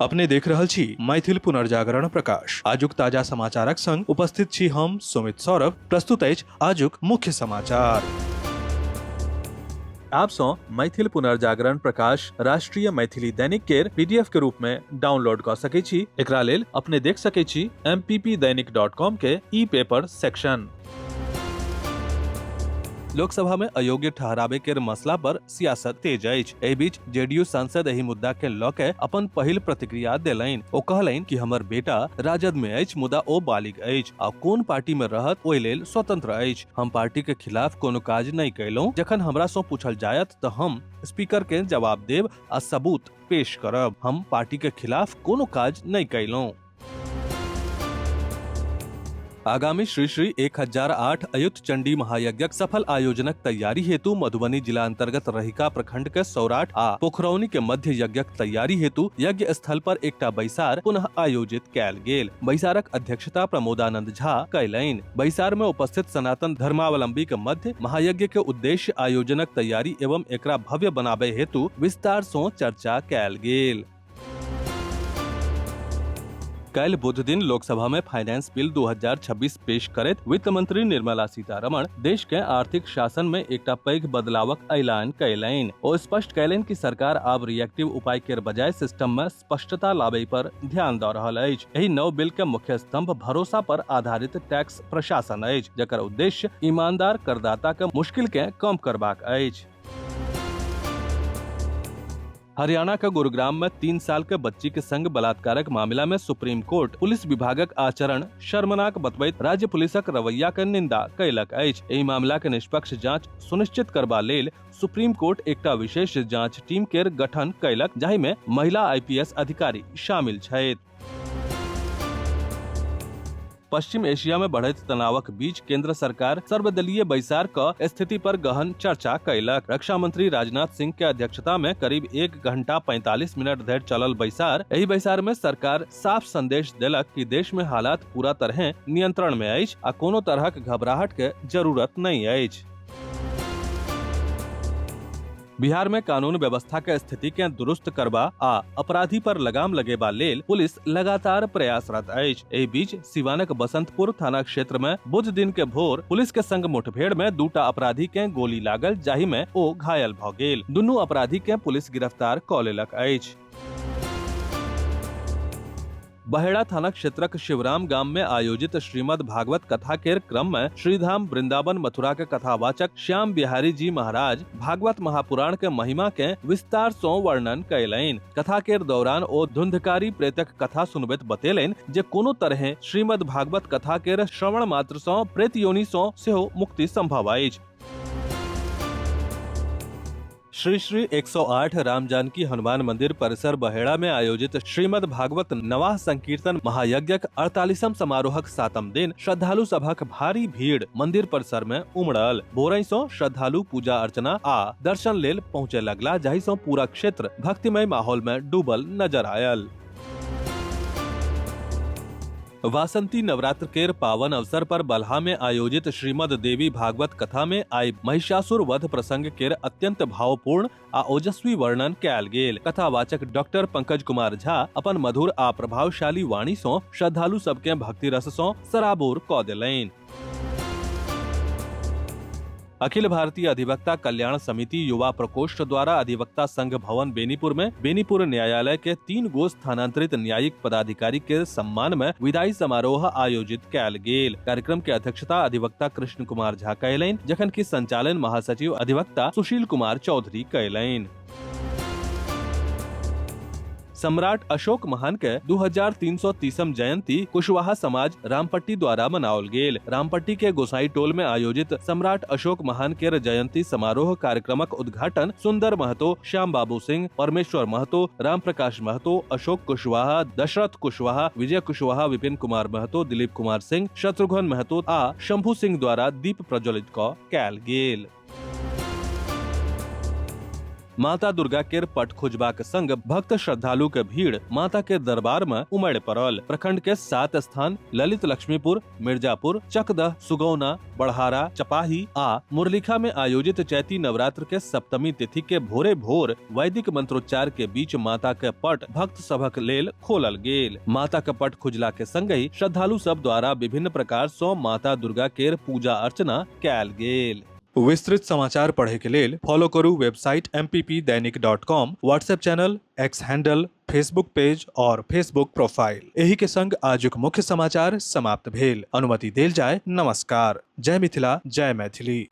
अपने देख रहल छी मैथिल पुनर्जागरण प्रकाश। आजुक ताजा समाचारक संग उपस्थित छी हम सुमित सौरभ। प्रस्तुत अछि आजुक मुख्य समाचार। आप सँ मैथिल पुनर्जागरण प्रकाश राष्ट्रीय मैथिली दैनिक केर पीडीएफ के रूप में डाउनलोड कऽ सकै छी। एकरा लेल अपने देख सकै छी mppdainik.com के ई पेपर सेक्शन। लोकसभा में अयोग्य ठहराबे के मसला पर सियासत तेज अछि। एहि बीच जेडीयू सांसद एहि मुद्दा के लऽ के अपन पहिल प्रतिक्रिया देलनि। ओ कहलनि कि हमर बेटा राजद में अछि, मुदा ओ बालिग अछि आ कोन पार्टी में रहत ओहि लेल स्वतंत्र अछि। हम पार्टी के खिलाफ कोनो काज नहि कयलहुं। जखन हमरा सँ पूछल जायत तऽ हम स्पीकर के जवाब देब आ सबूत पेश करब। हम पार्टी के खिलाफ कोनो काज नहि कयलहुं। आगामी श्री श्री 1008 अयुत चंडी महायज्ञक सफल आयोजनक तैयारी हेतु मधुबनी जिला अंतर्गत रहिका प्रखंड के सौराठ आ पोखरौनी के मध्य यज्ञक तैयारी हेतु यज्ञ स्थल पर एकटा बैसार पुनः आयोजित कयल गेल। बैसारक अध्यक्षता प्रमोदानंद झा कयलनि। बैसार में उपस्थित सनातन धर्मावलंबी के मध्य महायज्ञ के उद्देश्य, आयोजनक तैयारी एवं एकरा भव्य बनाबे हेतु विस्तार सँ चर्चा कयल गेल। काल्हि बुध दिन लोकसभा में फाइनेंस बिल 2026 पेश करैत वित्त मंत्री निर्मला सीतारमण देश के आर्थिक शासन में एकटा पैघ बदलावक ऐलान कयलनि। ओ स्पष्ट कयलनि कि सरकार आब रिएक्टिव उपाय केर बजाय सिस्टम में स्पष्टता लाबय पर ध्यान दऽ रहल अछि। एहि नव बिल के मुख्य स्तंभ भरोसा पर आधारित टैक्स प्रशासन अछि, जकर उद्देश्य ईमानदार करदाता के मुश्किल के कम करबाक अछि। हरियाणा के गुरुग्राम में 3 साल के बच्ची के संग बलात्कारक मामला में सुप्रीम कोर्ट पुलिस विभागक आचरण शर्मनाक बतबैत राज्य पुलिसक रवैया के निंदा कयलक अछि। एहि मामला के निष्पक्ष जांच सुनिश्चित करबा लेल सुप्रीम कोर्ट एकटा विशेष जांच टीम केर गठन कयलक, जाहि में महिला आईपीएस अधिकारी शामिल छथि। पश्चिम एशिया में बढ़ैत तनावक बीच केंद्र सरकार सर्वदलीय बैसार क स्थिति पर गहन चर्चा कयलक। रक्षा मंत्री राजनाथ सिंह के अध्यक्षता में करीब 1 घंटा 45 मिनट धरि चलल बैसार। एहि बैसार में सरकार साफ संदेश देलक कि देश में हालात पूरा तरह नियंत्रण में अछि आ कोनो तरहक घबराहट के जरूरत नहीं अछि। बिहार में कानून व्यवस्था के स्थिति के दुरुस्त करबा आ अपराधी पर लगाम लगेबा लेल पुलिस लगातार प्रयासरत अछि। एहि बीच सिवानक बसंतपुर थाना क्षेत्र में बुध दिन के भोर पुलिस के संग मुठभेड़ में दूटा अपराधी के गोली लागल, जाहि में ओ घायल भ गेल। दुनू अपराधी के पुलिस गिरफ्तार क लेलक अछि। बहेड़ा थाना क्षेत्रक शिवराम गाम में आयोजित श्रीमद् भागवत कथा के क्रम में श्रीधाम वृंदावन मथुरा के कथावाचक श्याम बिहारी जी महाराज भागवत महापुराण के महिमा के विस्तार सो वर्णन कयलनि। कथा के दौरान ओ धुंधकारी प्रेतक कथा सुनबैत बतेलनि जे कोनो तरहे श्रीमद् भागवत कथा के श्रवण मात्र सो प्रेत योनि सो सेहो मुक्ति संभव अछि। श्री श्री 108 राम जानकी हनुमान मंदिर परिसर बहेड़ा में आयोजित श्रीमद् भागवत नवाह संकीर्तन महायज्ञक 48म समारोहक 7म दिन श्रद्धालु सभक भारी भीड़ मंदिर परिसर में उमड़ल। भोरहि सँ श्रद्धालु पूजा अर्चना आ दर्शन लेल पहुंचे लगला, जाहि सँ पूरा क्षेत्र भक्तिमय माहौल में डूबल नजर आयल। वासंती नवरात्र केर पावन अवसर पर बलहा में आयोजित श्रीमद देवी भागवत कथा में आई महिषासुर वध प्रसंग केर अत्यंत भावपूर्ण आ ओजस्वी वर्णन कयल गेल। कथावाचक डॉक्टर पंकज कुमार झा अपन मधुर आ प्रभावशाली वाणी सँ श्रद्धालु सबके भक्ति रस सँ सराबोर क देलनि। अखिल भारतीय अधिवक्ता कल्याण समिति युवा प्रकोष्ठ द्वारा अधिवक्ता संघ भवन बेनीपुर में बेनीपुर न्यायालय के 3 गो स्थानांतरित न्यायिक पदाधिकारी के सम्मान में विदाई समारोह आयोजित कयल गेल। कार्यक्रम के अध्यक्षता अधिवक्ता कृष्ण कुमार झा कयलनि, जखन कि संचालन महासचिव अधिवक्ता सुशील कुमार चौधरी कयलनि। सम्राट अशोक महान के 2330 जयंती कुशवाहा समाज रामपट्टी द्वारा मनाओल गेल। रामपट्टी के गोसाई टोल में आयोजित सम्राट अशोक महान के जयंती समारोह कार्यक्रमक उद्घाटन सुंदर महतो, श्याम बाबू सिंह, परमेश्वर महतो, राम प्रकाश महतो, अशोक कुशवाहा, दशरथ कुशवाहा, विजय कुशवाहा, विपिन कुमार महतो, दिलीप कुमार सिंह, शत्रुघ्न महतो आ शंभू सिंह द्वारा दीप प्रज्वलित क कयल गेल। माता दुर्गा केर पट खुजबाक संग भक्त श्रद्धालु के भीड़ माता के दरबार में उमड़ पड़ल। प्रखंड के 7 स्थान ललित लक्ष्मीपुर, मिर्जापुर, चकदह, सुगौना, बढ़हारा, चपाही आ मुरलिखा में आयोजित चैती नवरात्र के सप्तमी तिथि के भोरे भोर वैदिक मंत्रोच्चार के बीच माता के पट भक्त सभक लेल खोलल गेल। माता के पट खुजला के संगहि श्रद्धालु सब द्वारा विभिन्न प्रकार सँ माता दुर्गा केर पूजा अर्चना कयल गेल। विस्तृत समाचार पढ़े के लेल फॉलो करू website mppdainik.com, WhatsApp channel, X handle, Facebook page और फेसबुक प्रोफाइल। एही के संग आजुक मुख्य समाचार समाप्त भेल। अनुमति देल जाय। नमस्कार। जय मिथिला, जय मैथिली।